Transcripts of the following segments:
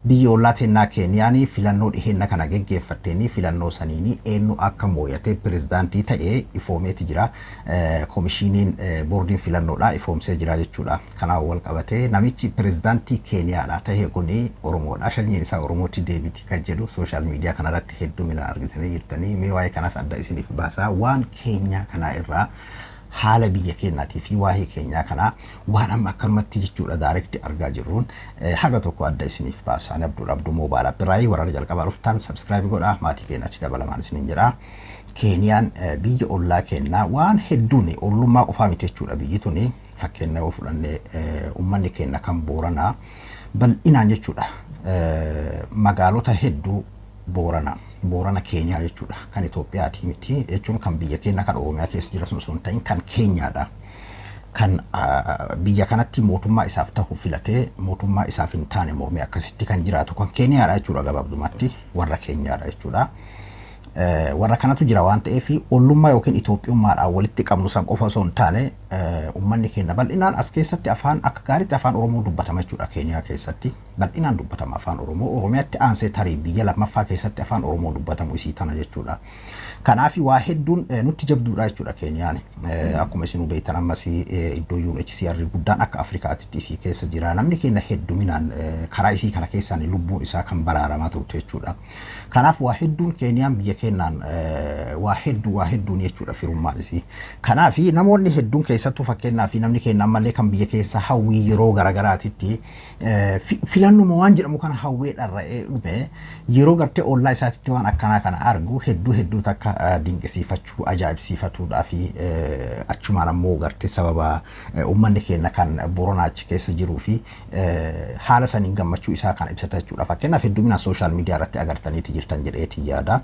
Biyya ollaa teennaa Keeniyaan filannoo dhiheenna kana geggeeffatteeni filannoo saniini eenyu akka mooyatee pirezidaantii ta'e ifoomeeti jira. Komishiiniin boordiin filannoodha ifoomsee jira jechuudha. Kanaan wal qabatee namichi pirezidaantii Keeniyaadha ta'e kuni Oromoodha. Sanyiin isaa Oromootti deebiti kan jedhu social media kanarratti hedduminaan argitanii jirtanii. Mee waa'ee kanas adda isiniif baasaa, waan Keenyaa kanaa irraa, haala biyya keenyaatii fi waa'ee keenyaa kanaa, waan amma akkanumatti jechuudha direct argaa jirruun haga tokko adda isiniif baasaa. Abduu Abduu Mobile Appirraayii warra jalqabaa dhuftan subscribe godhaa, maatii keenyatti dabalamaan isiniin jedha. Keeniyaan biyya ollaa keenyaa waan hedduun ollummaa qofaa miti jechuudha. Biyyi tuni fakkeenya yoo fudhannee, uummanni keenya kan Booranaa bal'inaan jechuudha magaalota hedduu Boorana Keenyaa jechuudha, kan Itoophiyaati miti jechuun, kan biyya keenya kan Oromiyaa keessa jira sun osoo hin ta'in kan Keenyaadha. Kan biyya kanatti mootummaa isaaf ta'u filatee mootummaa isaaf hin taane mormee akkasitti kan jiraatu kan Keeniyaadha jechuudha, gabaabdumatti warra Keenyaadha jechuudha. Warra kanatu jira waan ta'eef, ollummaa yookiin Itoophiyummaadhaan walitti qabnu san qofa osoo hin taane, uummanni keenya bal'inaan as keessatti afaan akka gaariitti afaan Oromoo dubbatama jechuudha. Keeniyaa keessatti bal'inaan dubbatama afaan Oromoo. Oromiyaatti aansee tarii biyya lammaffaa keessatti afaan Oromoo dubbatamu isii tana jechuudha. Kanaaf waa hedduun nutti jabduudha jechuudha Keeniyaan. Akkuma isin beektan, ammas iddoo UNHCR guddaan akka Afrikaatitti isii keessa jira. Namni keenya hedduminaan karaa isii kana keessaan lubbuun isaa kan baraaramaa turte jechuudha. Kanaaf waa hedduun Keeniyaan biyya keenyaan waa hedduu waa hedduun jechuudha firummaan isii. Kanaaf namoonni hedduun, keessattuu fakkeenyaaf namni keenya ammallee kan biyya keessa hawwii yeroo garagaraatitti filannuma waan jedhamu kana hawwee dharra'ee dhufe, yeroo gartee ollaa isaatitti waan akkanaa kana argu hedduu hedduu takka dinqisiifachuu, ajaa'ibsiifatuudhaa fi achumaan ammoo gartee sababa uummanni keenya kan Boronaa achi keessa jiruu fi haala saniin gammachuu isaa kana ibsata jechuudha. Fakkeenyaaf hedduminaan social media irratti agartaniiti jirtan jedheetii yaada.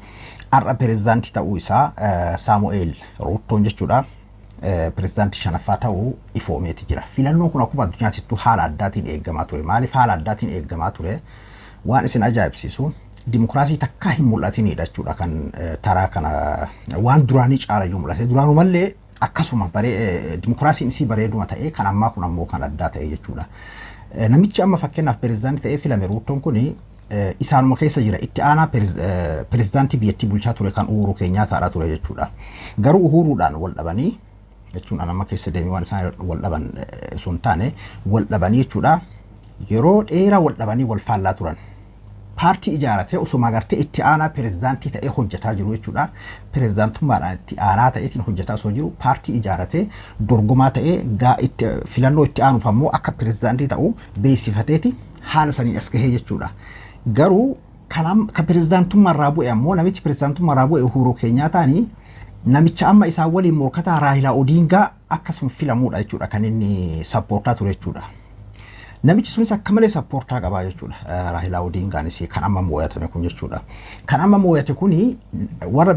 Har'a pirezidaantii ta'uu isaa Saamu'eel Ruuttoon jechuudha. Pirezidaantii shanaffaa ta'uu ifoomeeti jira. Filannoon kun akkuma addunyaatittuu haala addaatiin eeggamaa ture. Maaliif haala addaatiin eeggamaa ture? Waan isin ajaa'ibsiisu, dimokiraasii takkaa hin mul'atinidha jechuudha kan taraa kana waan duraanii caalayyuu mul'ate. Duraanumallee akkasuma baree dimokiraasiin isii bareeduma ta'ee, kan ammaa kun ammoo kan addaa ta'e jechuudha. Namichi amma fakkeenyaaf pirezidaantii ta'ee filame Ruuttoon kuni isaanuma keessa jira. Itti aanaa pirezidaantii biyyattii bulchaa ture kan Uhuru Keenyaataadha ture jechuudha. Garuu Uhuruudhaan wal dhabanii jechuun, an amma keessa deemee waan isaan wal dhaban sun taane, wal dhabanii jechuudha. Yeroo dheeraa wal dhabanii wal faallaa turan. Paartii ijaaratee osuma agartee itti aanaa pirezidaantii ta'ee hojjetaa jiru jechuudha. Pirezidaantummaadhaan itti aanaa ta'eetiin hojjetaa osoo jiru, paartii ijaaratee dorgomaa ta'ee itti filannoo itti aanuuf ammoo akka pirezidaantii ta'u beeksifateeti haala saniin as gahee jechuudha. Garuu kan pirezidaantummaa irraa bu'e ammoo, namichi pirezidaantummaa irraa bu'e Uhuru Keenyaataanii, namicha amma isaan waliin morkataa Raahilaa Odiingaa akkasuma filamuudha jechuudha kan inni supportaa ture jechuudha. Namichi sunis akka malee supportaa qabaa jechuudha. Raahilaa Odiingaanis kan amma moo'atame kun jechuudha. Kan amma moo'ate kuni warra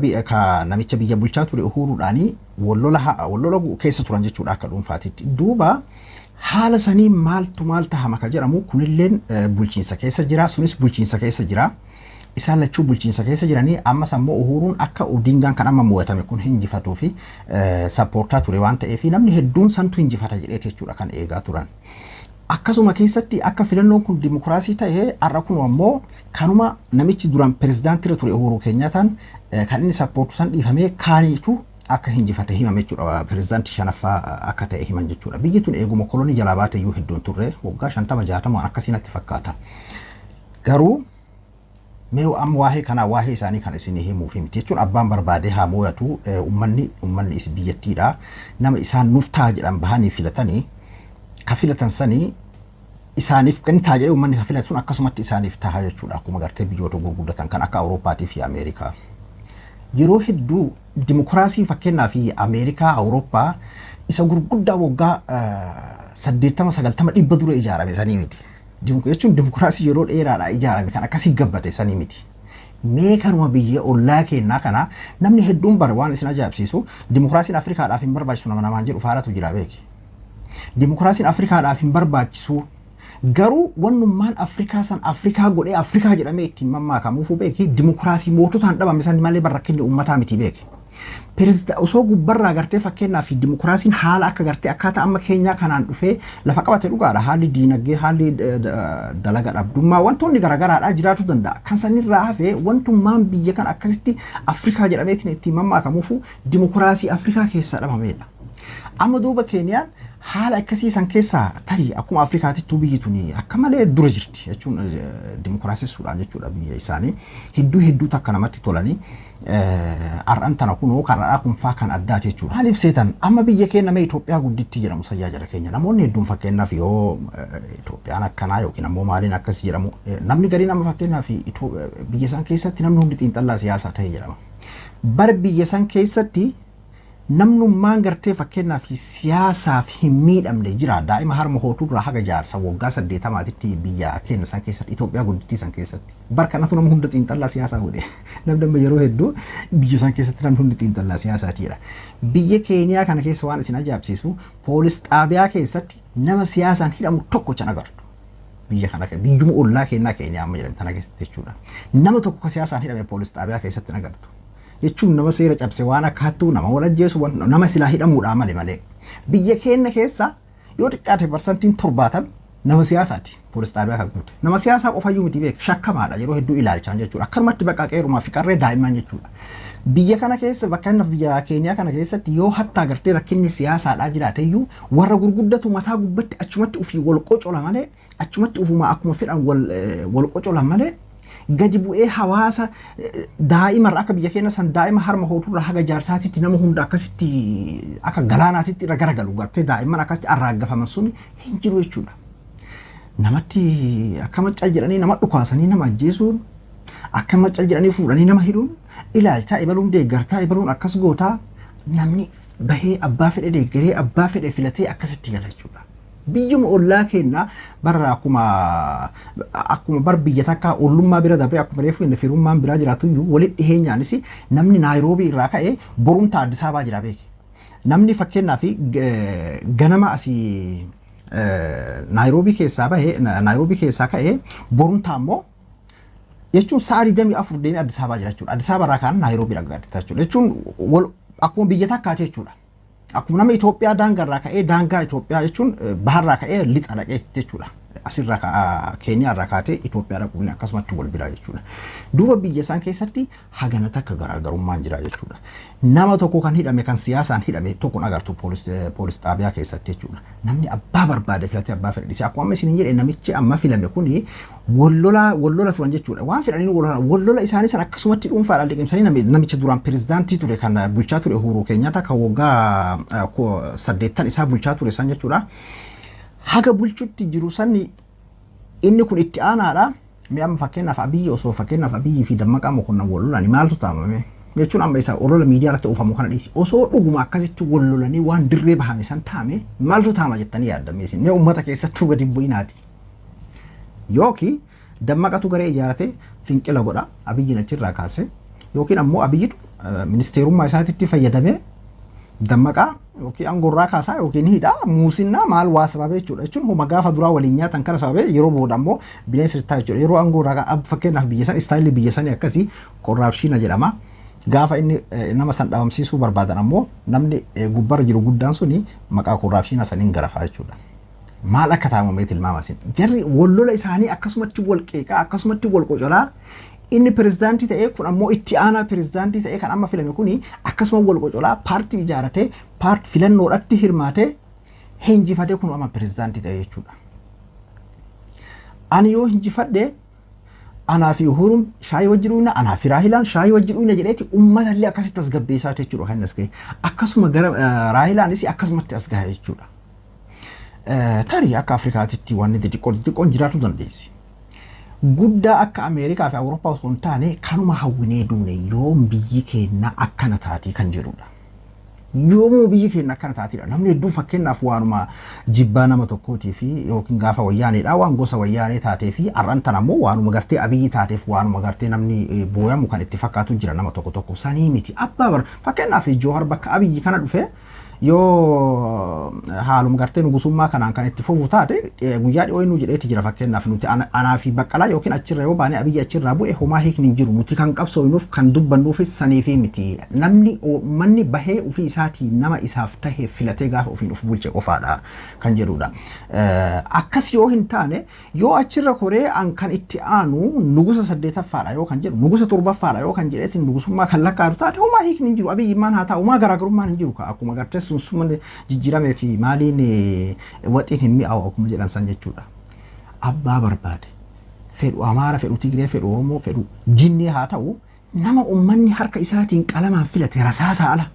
namicha biyya bulchaa ture Uhuruudhaanii wallola keessa turan jechuudha akka dhuunfaatitti. Duuba haala sanii maaltu maal tahama ka jedhamu kunilleen bulchiinsa keessa jira, sunis bulchiinsa keessa jira. Isaan lachuu bulchiinsa keessa jiranii, ammas ammoo Uhuruun akka Odingaan kan amma mo'atame kun hinjifatuu fi supportaa ture waan ta'eef, namni hedduun santu hinjifata jedhee jechuudha kan eegaa turan. Akkasuma keessatti akka filannoon kun dimokiraasii ta'e, har'a kun ammoo kanuma namichi duraan pirezidaantiirra ture Uhuru Keenyaataan kan inni supportu san dhiifamee kaaniitu akka hinjifate himame jechuudha. Pirezidaantii shanaffaa akka ta'e himan jechuudha. Biyyi tun eeguma kolonii jalaa baate iyyuu hedduun turre, waggaa 50 60 waan akkasii natti fakkaata. Garuu mee amma waa'ee kanaa, waa'ee isaanii kan isinii himuuf miti jechuun, abbaan barbaadee haa moo'atu, uummanni is biyyattiidha. Nama isaan nuuf ta'a jedhan bahanii filatanii, ka filatan sanii isaaniif kan ta'a jedhee uummanni ka filatu sun akkasumatti isaaniif ta'a jechuudha, akkuma gartee biyyoota gurguddatan kan akka Awurooppaatii fi Ameerikaa. Yeroo hedduu dimokiraasii fakkeenyaa fi Ameerikaa, Awurooppaa isa gurguddaa waggaa 80, 90, 100 dura ijaarame sanii miti. Jechuun dimokiraasii yeroo dheeraadhaa ijaarame kan akkasii gabbate sanii miti. Mee kanuma biyya ollaa keenyaa kana namni hedduun bare, waan isin ajaa'ibsiisu, dimokiraasiin Afrikaadhaaf hin barbaachisu nama namaan jedhu faaratu jira beeki. Dimokiraasiin Afrikaadhaaf hin barbaachisu. Garuu wannummaan Afrikaa san Afrikaa godhee Afrikaa jedhamee ittiin mammaakamuufuu beeki, dimokiraasii moototaan dhabame san malee rakkinni uummataa miti beeki. Osoo gubbarraa gartee fakkeenyaaf dimokiraasiin haala akka gartee akkaataa amma keenyaa kanaan dhufee lafa qabate, dhugaadha. Haalli diinagdee, haalli dalaga dhabdummaa, wantoonni garaagaraadhaa jiraachuu danda'a. Kan sanirraa hafee wantummaan biyya kana akkasitti Afrikaa jedhameetiin ittiin mammaakamuufu dimokiraasii Afrikaa keessaa dhabamedha. Amma duuba Keeniyaan haala akkasii san keessaa tarii akkuma Afrikaatittuu biyyi tuni akka malee dura jirti jechuun dimokiraasessuudhaan jechuudha. Biyya isaanii hedduu hedduu takka namatti tolanii har'an tana kunoo karaa kun faa kan addaati jechuudha. Maaliif seetan, amma biyya keenya mee Itoophiyaa gudditti jedhamu sayyaa jara keenya namoonni hedduun fakkeenyaaf yoo Itoophiyaan akkanaa yookiin ammoo maaliin akkas jedhamu, namni gariin amma fakkeenyaaf biyya isaan keessatti namni hundi xiinxallaa siyaasaa ta'e jedhama. Bar biyya san keessatti namnummaan gartee fakkeenyaaf siyaasaaf hin miidhamne jira. Daa'ima harma hooturraa haga jaarsa waggaa 80tti biyya keenya san keessatti, Itoophiyaa guddittii san keessatti. Bar kanatu nama hunda xiinxallaa siyaasaa godhe. Namni amma yeroo hedduu biyya san keessatti namni hundi xiinxallaa siyaasaatiidha. Biyya Keeniyaa kana keessa waan isin ajaa'ibsiisu, poolis xaabiyaa keessatti nama siyaasaan hidhamu tokko can agartu. Biyya kana, biyyuma ollaa keenyaa Keeniyaa amma jedhamu tana keessatti jechuudha. Nama tokko ka siyaasaan hidhame poolis xaabiyaa keessatti hin agartu. Jechuun nama seera cabse, waan akka hattuu, nama wal ajjeesu, nama silaa hidhamuudhaa malee malee. Biyya keenya keessa yoo xiqqaate 70% nama siyaasaati poolis xaabiyaa kan guute. Nama siyaasaa qofayyuu miti beek, shakkamaadha yeroo hedduu ilaalchaan jechuudha. Akkanumatti bakka qeerumaa fi qarree daa'imman jechuudha. Biyya kana keessa, bakka inni biyya Keeniyaa kana keessatti yoo hattaa gartee rakkinni siyaasaadhaa jiraate iyyuu, warra gurguddatu mataa gubbatti achumatti ofii wal qocola malee, achumatti ofuma akkuma fedhan wal qocola malee, gadi bu'ee hawaasa daa'imarra akka biyya keenya san daa'ima harma hooturra haga jaarsaatitti nama hunda akkasitti akka galaanaatitti irra garagalu, gartee daa'imman akkasitti arraaggafaman sun hin jiru jechuudha. Namatti akka maccal jedhanii nama dhukaasanii nama ajjeesuun, akka maccal jedhanii fuudhanii nama hidhuun, ilaalchaa ibaluun deeggartaa, ibaluun akkas gootaa, namni bahee abbaa fedhe deeggaree, abbaa fedhe filatee akkasitti gala jechuudha. Biyyuma ollaa keenya bara akkuma bar biyya takka ollummaa bira dabree, akkuma reefu inni firummaan biraa jiraatu iyyuu, walitti dhiheenyaanis namni Naayiroobii irraa ka'ee borumtaa Addis Ababaa jira beeki. Namni fakkeenyaaf ganama asii Naayiroobii keessaa bahee, Naayiroobii keessaa ka'ee, borumtaa immoo jechuun sa'a 24 deemee Addis Ababaa jira jechuudha. Addis Ababaa irraa kaan Naayiroobii dhaqaa jechuudha. Jechuun akkuma biyya takkaati jechuudha. Akkuma nama Itoophiyaa daangaarraa ka'ee daangaa Itoophiyaa, jechuun baharraa ka'ee lixa dhaqee jechuudha. Asirraa Keeniyaa irraa kaatee Itoophiyaa dhaquun akkasumatti wal biraa jechuudha. Duuba biyya isaan keessatti hagana takka garaagarummaan jira jechuudha. Nama tokko kan hidhame, kan siyaasaan hidhame tokko agartu poolis xaabiyaa keessatti jechuudha. Namni abbaa barbaade filatee abbaa fedhe dhiisee, akkuma amma isin jedhe, namichi amma filame kuni wallola turan jechuudha. Waan fedhanii wallola isaanii san akkasumatti dhuunfaadhaan liqimsanii, namicha duraan pirezidaantii ture, kan bulchaa ture, Uhuru Keenyatta, kan waggaa 80 isaa bulchaa ture san jechuudha. Haga bulchutti jiru sanni inni kun itti aanaadha. Mee amma fakkeenyaaf Abiyyi, osoo fakkeenyaaf Abiyyii fi Dammaqaa Mokonnan wal lolanii maaltu taamame? Jechuun amma isa olola miidiyaa irratti oofamu kana dhiisi. Osoo dhuguma akkasitti wal lolanii waan dirree bahame san taame maaltu taama jettanii yaaddame isin? Mee uummata keessattuu gadi bu'inaati. Yookiin Dammaqatu garee ijaarate finqila godha, Abiyyiin achirraa kaase, yookiin ammoo Abiyyitu ministeerummaa isaatitti fayyadamee Dammaqaa yookiin aangorraa kaasaa yookiin hidhaa muusinnaa maal waa sababee jechuudha. Jechuun homa gaafa duraa waliin nyaatan kana sababee yeroo booda ammoo bineensa ta'a jechuudha. Yeroo aangorraa, fakkeenyaaf biyya san style biyya sanii akkasii corruption jedhama. Gaafa inni nama san dhabamsiisuu barbaadan ammoo namni gubbarra jiru guddaan suni maqaa corruption saniin garafaa jechuudha. Maal akka taa'amu tilmaama isin. Jarri wallola isaanii akkasumatti wal qeeqaa, akkasumatti wal qocolaa, inni pirezidaantii ta'ee, kun ammoo itti aanaa pirezidaantii ta'ee kan amma filame kuni akkasuma wal qocolaa, paartii ijaaratee, paartii filannoodhatti hirmaatee hinjifatee, kun amma pirezidaantii ta'e jechuudha. Ani yoo hinjifadhe anaa fi Uhuruun shaayii wajji dhuyna, anaa fi Raahilaan shaayii wajji dhuyna jedheeti uummata illee akkasitti tasgabbeessaa jechuudha kan inni as gahe. Akkasuma gara Raahilaanis akkasumatti as gahe jechuudha. Tarii akka Afrikaatitti wanni xixiqqoo xixiqqoon jiraachuu dandeessi. Guddaa akka Ameerikaa fi Awurooppaa osoo hin taane, kanuma hawwinee duune, yoom biyyi keenya akkana taatii kan jedhudha. Yoomuu biyyi keenya akkana taatiidha. Namni hedduun fakkeenyaaf waanuma jibbaa nama tokkootii fi yookiin gaafa wayyaaneedha waan gosa wayyaanee taatee fi har'an tan ammoo waanuma gartee Abiyyi taateef waanuma gartee namni booyamu kan itti fakkaatu jira nama tokko tokko. Sanii miti. Abbaa bar fakkeenyaaf Joohar bakka Abiyyi kana dhufe Yoo haaluma gartee nugusummaa kanaan kan itti fufu taate, guyyaa dhiyoo inni jedheeti jira, fakkeenyaaf nuti anaa fi Baqqalaa yookiin achirra yoo baane, Abiyyi achirraa bu'e, homaa hiikni hin jiru. Nuti kan qabsoonuuf, kan dubbannuufis saniifi miti. Namni uummanni bahee ofii isaatii nama isaaf tahe filatee gaafa ofiin of bulche qofaadha kan jedhudha. Akkas yoo hin taane, yoo achirra koree an kan itti aanu nugusa saddeetaffaadha yoo kan jedhu, nugusa torbaffaadha yoo kan jedheetiin nugusummaa kan lakkaa'atu taate, homaa hiikni hin jiru. Abiyyi maan haa ta'u, homaa garaagarummaan hin jiru. Akkuma gartee sunsuma jijjiiramee fi maaliin waxiin hin mi'aawu akkuma jedhan san jechuudha. Abbaa barbaade, fedhu Amaara, fedhu Tigree, fedhu Oromoo, fedhu Jinnii haa ta'u, nama uummanni harka isaatiin qalamaan filate rasaasa ala,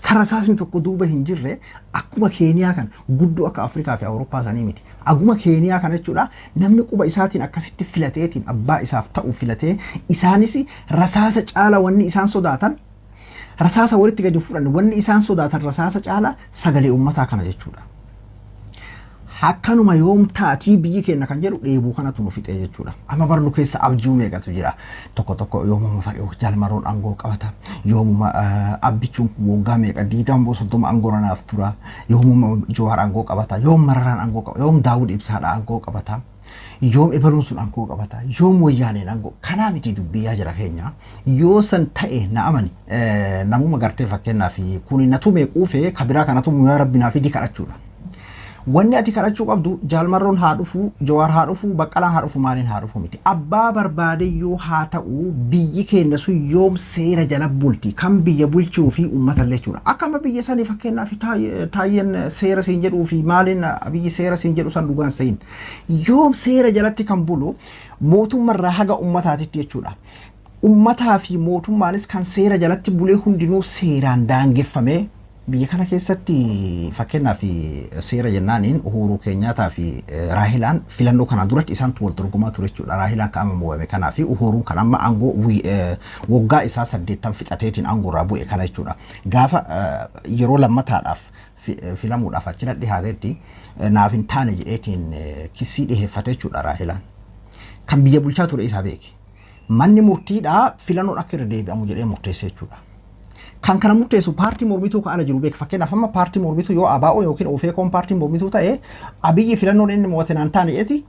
kan rasaasni tokko duuba hin jirre, akkuma Keeniyaa kan guddoo akka Afrikaa fi Awurooppaa sanii miti. Aguma Keeniyaa kana jechuudha, namni quba isaatiin akkasitti filateetiin abbaa isaaf ta'u filatee, isaanis rasaasa caala wanni isaan sodaatan, rasaasa walitti gadi fudhanne, wanni isaan sodaatan rasaasa caala sagalee uummataa kana jechuudha. Akkanuma yoom taatii biyyi keenya kan jedhu dheebuu kanatu nu fixee jechuudha. Amma barnu keessa abjuu meeqatu jira. Tokko tokko yoomuma fa'i Jaalmaroon aangoo qabata. Yoomuma Abbichuun waggaa meeqa, 20, 30 aangoo naaf tura. Yoomuma Jowaar aangoo qabata. Yoom Mararaan aangoo qabata. Yoom Daawud Ibsaadha aangoo qabata. Yoom ebaluun sun aangoo qabata. Yoom Wayyaaneen aangoo. Kanaa miti dubbii jira keenya. Yoo san ta'e, na amani, namuma gartee fakkeenyaaf kuni na tume quufee kabiraa kana tumu yaa Rabbi naa fidi kadhachuudha. Wanni ati kadhachuu qabdu Jaalmarroon haa dhufu, Jawaar haa dhufu, Baqqalaan haa dhufu, maaliin haa dhufu miti. Abbaa barbaadeyyuu haa ta'u, biyyi keenya sun yoom seera jala bulti, kan biyya bulchuu fi uummata illee jechuudha. Akka amma biyya sanii fakkeenyaaf Taayyeen seera siin jedhuu fi maaliin biyyi seera siin jedhu san dhugaan seyin. Yoom seera jalatti kan bulu mootummarraa haga uummataatitti jechuudha. Uummataa fi mootummaanis kan seera jalatti bulee hundinuu seeraan daangeffamee biyya kana keessatti, fakkeenyaaf seera jennaaniin, Uhuruu Keenyaataa fi Raahilaan filannoo kanaan duratti isaantu wal dorgomaa ture jechuudha. Raahilaan kan amma mo'ame kanaa fi Uhuruun kan amma aangoo waggaa isaa 80 fixateetiin aangoo irraa bu'e kana jechuudha. Gaafa yeroo lammataadhaaf filamuudhaaf achirra dhihaatetti naaf hin taane jedheetiin kissii dhiheeffate jechuudha Raahilaan. Kan biyya bulchaa ture isaa beeki. Manni murtiidhaa filannoon akka irra deebi'amu jedhee murteesse jechuudha. Kan kana murteessu paartii mormituu kan ala jiru beeka. Fakkeenyaaf amma paartii mormituu yoo ABO yookiin OFCOon paartii mormituu ta'e, Abiyyi filannoon inni mo'ate naan taane jedheeti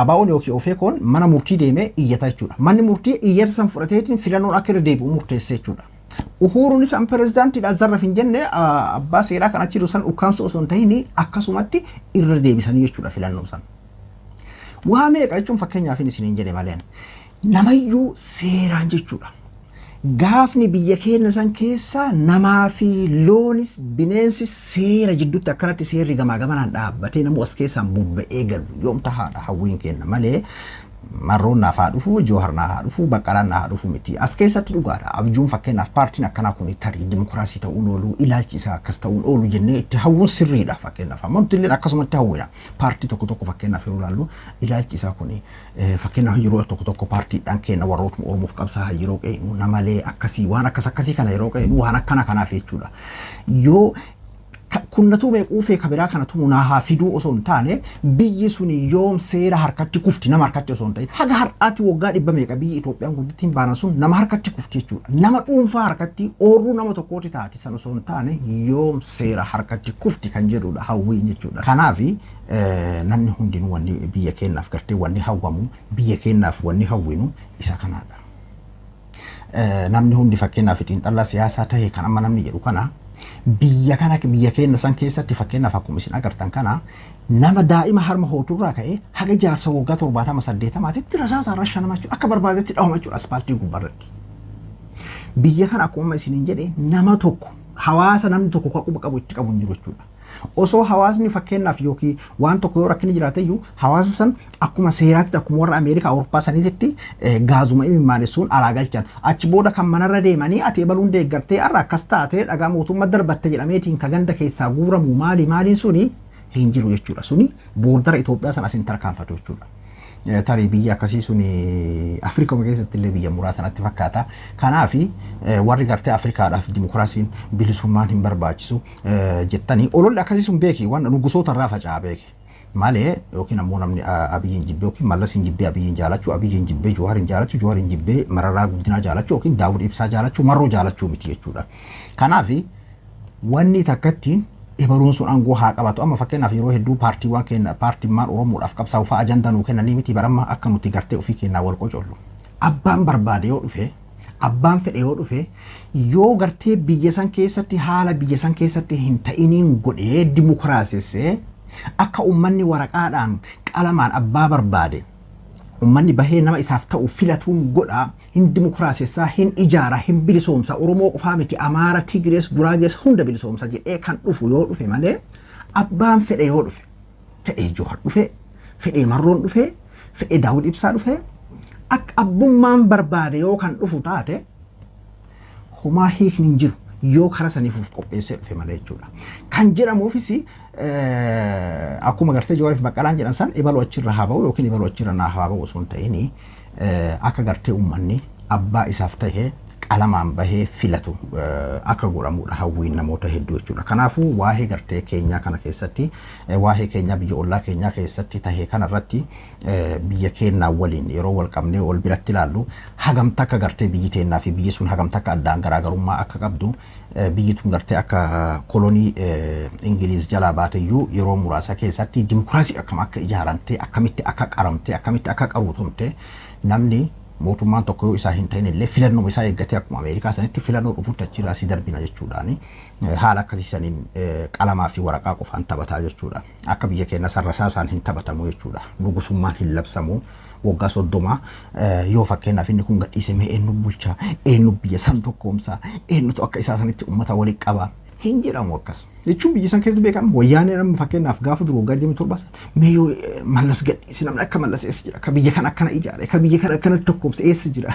ABO'n yookiin OFCOon mana murtii deemee iyyata jechuudha. Manni murtii iyyata san fudhateetiin filannoon akka irra deebi'u murteesse jechuudha. Uhuruunis an pirezidaantiidha zarraf hin jenne, abbaa seeraa kan achi jiru san ukkaamsa osoo hin tahin akkasumatti irra deebisanii jechuudha filannoo san. Waa meeqa jechuun fakkeenyaaf isiniin jedhe malee, namayyuu seeraan jechuudha. Gaafni biyya keenya san keessa namaa fi loonis bineensi seera jidduutti akkanatti seerri gamaa gamanaan dhaabbatee namu as keessaan bobba'ee galu yoom tahaadha hawwiin kenna malee, Marroon naaf haa dhufu, Joohar naaf haa dhufu, Baqqalaan naaf haa dhufu miti. As keessatti dhugaadha. Abjuun fakkeenyaaf paartiin akkanaa kun tarii dimokiraasii ta'uun oolu, ilaalchi isaa akkas ta'uun oolu jennee itti hawwuun sirriidha fakkeenyaaf. Amma nuti illee akkasumatti hawwina. Paartii tokko tokko fakkeenyaaf yeroo ilaallu, ilaalchi isaa kun fakkeenyaaf yeroo tokko tokko paartiidhaan keenya warrootuma Oromoof qabsaa'aa yeroo qe'inu namalee akkasii waan akkas akkasii kana yeroo qe'inu waan akkana kanaaf jechuudha. Yoo kunnatu meequufee kabiraa kana tumu naa haa fiduu osoo hin taane, biyyi suni yoom seera harkatti kufti, nama harkatti osoo hin ta'in. Haga har'aatti waggaa dhibba meeqa biyyi Itoophiyaan guddittiin baanan sun nama harkatti kufti jechuudha. Nama dhuunfaa harkatti oorruu nama tokkooti taati san osoo hin taane, yoom seera harkatti kufti kan jedhudha hawwiin jechuudha. Kanaafi namni hundinuu wanni biyya keenyaaf gartee wanni hawwamu, biyya keenyaaf wanni hawwinu isa kanaadha. Namni hundi fakkeenyaaf xiinxallaa siyaasaa ta'e kan amma namni jedhu kana, biyya kana, biyya keenya san keessatti fakkeenyaaf akkuma isin agartan kana, nama daa'ima harma hooturraa ka'ee haga jaarsa waggaa 70 80tti rasaasaan rashanama jechuudha, akka barbaadetti dhahuma jechuudha aspaaltii gubbaarratti. Biyya kana akkuma amma isiniin jedhe, nama tokko hawaasa namni tokko kan quba qabu itti qabu hin jiru jechuudha. Osoo hawaasni fakkeenyaaf yookiin waan tokko yoo rakkinni jiraate iyyuu, hawaasa san akkuma seeraatti, akkuma warra Ameerikaa, Awurooppaa saniitti gaazuma imimaanessuun alaa galchan. Achi booda kan manarra deemanii ati ebaluun deeggartee har'a akkas taatee dhagaa mootummaa darbatte jedhameetiin ka ganda keessaa guuramu maali maaliin suni hin jiru jechuudha. Suni boordara Itoophiyaa sana asin tarkaanfatu jechuudha. Tarii biyya akkasii suni Afrikaa keessatti illee biyya muraasa natti fakkaata. Kanaafi warri gartee Afrikaadhaaf dimokiraasiin bilisummaan hin barbaachisu jettanii ololli akkasii sun beeki, waan nugusoota irraa faca'aa beeki. Malee yookiin ammoo namni Abiyyiin jibbee yookiin Mallasiin jibbee Abiyyiin jaalachuu, Abiyyiin jibbee Jawaariin jaalachuu, Jawaariin jibbee Mararaa Guddinaa jaalachuu yookiin Daawud Ibsaa jaalachuu, Marroo jaalachuu miti jechuudha. Kanaafi Wanni takkatti ebaluun sun aangoo haa qabatu. Amma fakkeenyaaf yeroo hedduu paartiiwwan keenya, paartimmaan Oromoodhaaf qabsaa'u fa'aa ajandaa nuu kennanii miti baramma akka nuti gartee ofii keenyaa wal qocollu. Abbaan barbaade yoo dhufe, abbaan fedhe yoo dhufe, yoo gartee biyya san keessatti haala biyya san keessatti hin ta'iniin godhee dimokiraasessee, akka uummanni waraqaadhaan qalamaan abbaa barbaade uummanni bahee nama isaaf ta'u filatuun godha, hin dimokiraasessaa, hin ijaara, hin bilisoomsa, Oromoo qofaa miti, Amaara, Tigrees, Guraagees hunda bilisoomsa jedhee kan dhufu yoo dhufe malee, abbaan fedhe yoo dhufe, fedhee Johaar dhufe, fedhee Marroon dhufe, fedhee Daawud Ibsaa dhufe, akka abbummaan barbaade yoo kan dhufu taate, homaa hiikni hin jiru yoo kara saniif of qopheessee dhufe malee jechuudha. Kan jedhamuufis akkuma gartee Jawaariif Baqqalaan jedhan san, ebaluu achirra haa ba'u yookiin ebaluu achirra naa haa ba'u osoo hin ta'in, akka gartee uummanni abbaa isaaf ta'e qalamaan bahee filatu akka godhamudha hawwiin namoota hedduu jechuudha. Kanaafuu waa'ee gartee keenyaa kana keessatti, waa'ee keenyaa biyya ollaa keenyaa keessatti tahee kanarratti, biyya keenyaa waliin yeroo wal qabnee wal biratti ilaallu, hagam takka gartee biyyi teennaa fi biyyi sun hagam takka addaan garaagarummaa akka qabdu, biyyi tun gartee akka kolonii Ingiliiz jalaa baateyyuu yeroo muraasa keessatti dimokiraasii akkam akka ijaaramte, akkamitti akka qaramte, akkamitti akka qaruutomte, namni mootummaan tokko yoo isaa hin ta'in illee filannoo isaa eeggatee akkuma Ameerikaa sanitti filannoo dhufutti achirraa si darbina jechuudhaani haala akkasii saniin qalamaa fi waraqaa qofaan taphataa jechuudha. Akka biyya keenya sarrasaa isaan hin taphatamu jechuudha. Nugusummaan hin labsamu. Waggaa 30 yoo fakkeenyaaf inni kun gadhiise, mee eenyu bulchaa, eenyu biyya san tokkoomsaa, eenyutu akka isaa sanitti uummata walitti qaba hin jedhamu akkas. Jechuun biyya san keessatti beekamu Wayyaanee namni fakkeenyaaf gaafa duru waggaa 27 san, mee yoo Mallas gadhiise namni akka Mallas eessa jira, ka biyya kana akkana ijaare, ka biyya kana akkana tokkoomse eessa jira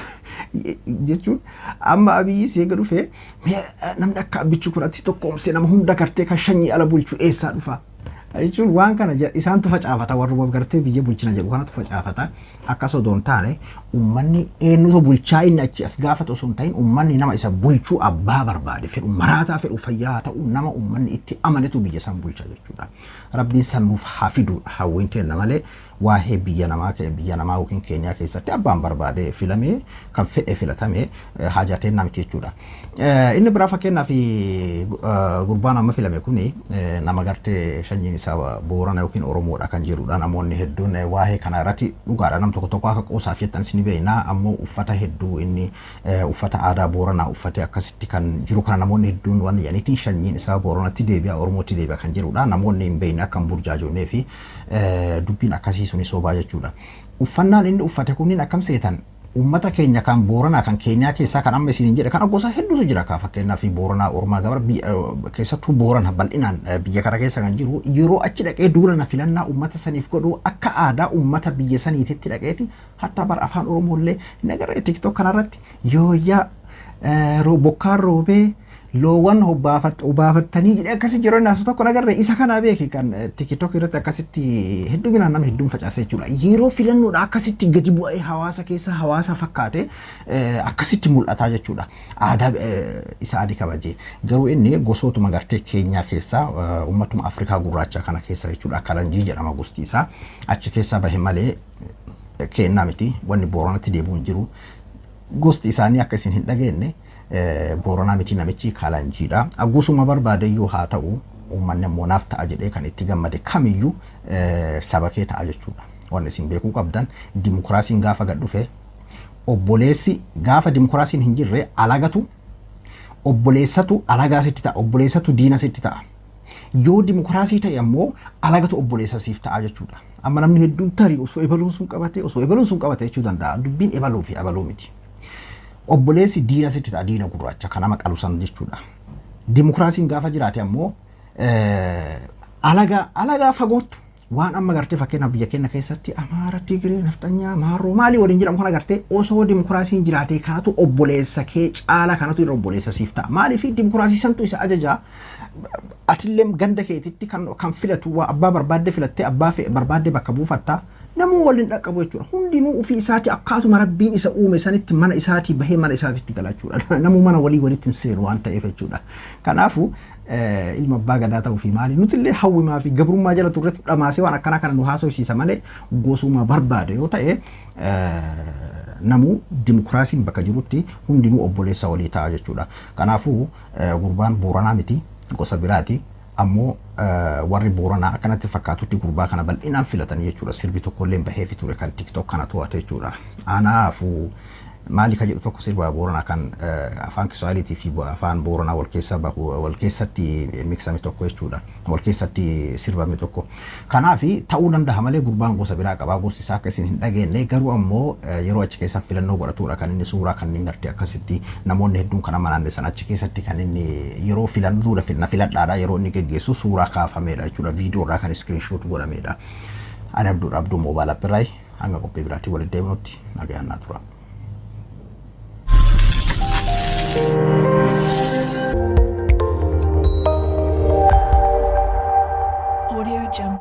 jechuun. Amma Abiyyi seega dhufee, mee namni akka Abbichuu kanatti tokkoomse, nama hunda gartee kan shanyii ala bulchu eessaa dhufa jechuun, waan kana isaantu facaafata, warruma gartee biyya bulchina jedhu kanatu facaafata. Akkas odoo hin taane, uummanni eenyutu bulchaa inni achi as gaafatu osoo hin ta'in, uummanni nama isa bulchuu abbaa barbaade, fedhu maraataa fedhu fayyaa haa ta'u, nama uummanni itti amanetu biyya san bulcha jechuudha. Rabbiin san nuuf haa fiduudha hawwiin kenna malee, waa'ee biyya namaa yookiin Keeniyaa keessatti abbaan barbaade filamee kan fedhe filatame haajateen namti jechuudha. Inni biraa fakkeenyaaf gurbaan amma filame kuni nama gartee sanyiin isaa Boorana yookiin Oromoodha kan jedhudha. Namoonni hedduun waa'ee kana irratti dhugaadha. Nam tokko tokko akka qoosaaf jettanis ni beekna. Ammoo uffata hedduu inni uffata aadaa Booranaa uffatee akkasitti kan jiru kana namoonni hedduun waan jedhaniitiin sanyiin isaa Booranatti deebi'a, Oromootti deebi'a kan jedhudha. Namoonni hin beekne akka hin burjaajofnee fi dubbiin akkasii suni sobaa jechuudha. Uffannaan inni uffate kunniin akkam seetan, uummata keenya kan Booranaa kan Keeniyaa keessaa kan amma isiniin jedhe kan gosa hedduutu jira. Ka fakkeenyaaf Booranaa, Ormaa, Gabra, keessattuu Boorana bal'inaan biyya kana keessa kan jiru, yeroo achi dhaqee duula na filannaa uummata saniif godhu akka aadaa uummata biyya saniititti dhaqeeti hatta bara afaan Oromoollee nagaree TikTok kanarratti yooyyaa bokkaan roobee loowwan hobaafattanii jedhee akkasi yeroo inni tokko nagarre isa kana beeki kan TikTok irratti akkasitti hedduminaan nama hedduun facaase jechuudha. Yeroo filannoodha akkasitti gadi bu'ee hawaasa keessa hawaasa fakkaate akkasitti mul'ataa jechuudha. Aadaa isa adii kabajee garuu inni gosootuma gartee Keenyaa keessaa, uummatuma Afrikaa gurraacha kana keessa jechuudha. Kalanjii jedhama gosti isaa, achi keessaa bahe malee kennaa miti, wanni Booranatti deebi'u hin jiru. Gosti isaanii akka isin hin dhageenye, Booranaa miti namichi, Kalanjiidha. Gosuma barbaadeyyuu haa ta'u, uummanni ammoo naaf ta'a jedhee kan itti gammade kamiyyuu saba kee ta'a jechuudha. Wanni isin beekuu qabdan, dimokiraasiin gaafa gad dhufe, obboleessi gaafa dimokiraasiin hin jirre alagatu obboleessatu alagaa sitti ta'a, obboleessatu diina sitti ta'a. Yoo dimokiraasii ta'e ammoo alagatu obboleessa siif ta'a jechuudha. Amma namni hedduun tarii osoo ebaluun sun qabate, osoo ebaluun sun qabate jechuu danda'a. Dubbiin ebaluu fi abaluu miti. Obboleessi diina sitti ta'a, diina gurraacha kan nama qalu san jechuudha. Dimokiraasiin gaafa jiraate ammoo alagaa fagootu waan amma gartee fakkeenyaaf biyya keenya keessatti Amaara, Tigree, Nafxanyaa, Maarroo maalii waliin jedhamu kana gartee osoo dimokiraasiin jiraate kanatu obboleessa kee caala, kanatu irra obboleessa siif ta'a. Maaliif? Dimokiraasii santu isa ajajaa. Atillee ganda keetitti kan filatu waa abbaa barbaadde filattee abbaa barbaadde bakka buufattaa. Namuu waliin dhaqqabu jechuudha. Hundinuu ofii isaatii akkaatuma Rabbiin isa uume sanitti mana isaatii bahee mana isaatitti gala jechuudha. Namuu mana walii walitti hin seenu waan ta'eef jechuudha. Kanaafuu ilma abbaa gadaa ta'uu fi maali nuti illee hawwimaa fi gabrummaa jala turretu dhamaasee waan akkanaa kana nu haasofsiisa malee, gosuma barbaade yoo ta'e namuu dimokiraasiin bakka jirutti hundinuu obboleessa walii ta'a jechuudha. Kanaafuu gurbaan Booranaa miti. Gosa biraati. Ammoo warri Booranaa akkanatti fakkaatutti gurbaa kana bal'inaan filatanii jechuudha. Sirbi tokkollee baheefi ture kan TikTok kana to'ate jechuudha. Anaafuu maali ka jedhu tokko sirba Booranaa kan afaan Kiswaahiliitii fi afaan Booranaa wal keessa bahu, wal keessatti miksame tokko jechuudha. Wal keessatti sirbame tokko. Kanaaf ta'uu danda'a malee gurbaan gosa biraa qabaa, gosti isaa akka isin hin dhageenye. Garuu ammoo yeroo achi keessa filannoo godhatudha kan inni suuraa kanneen gartee akkasitti namoonni hedduun kan amanaanne achi keessatti kan inni yeroo filannoo na filadhaadha yeroo inni geggeessu suuraa kaafamedha jechuudha. Viidiyoo irraa kan screenshot godhamedha. Ani Abduudha, Abduu Mobile Appirraay. Hanga qophii biraatti walitti deemnutti nagayaan naa tura.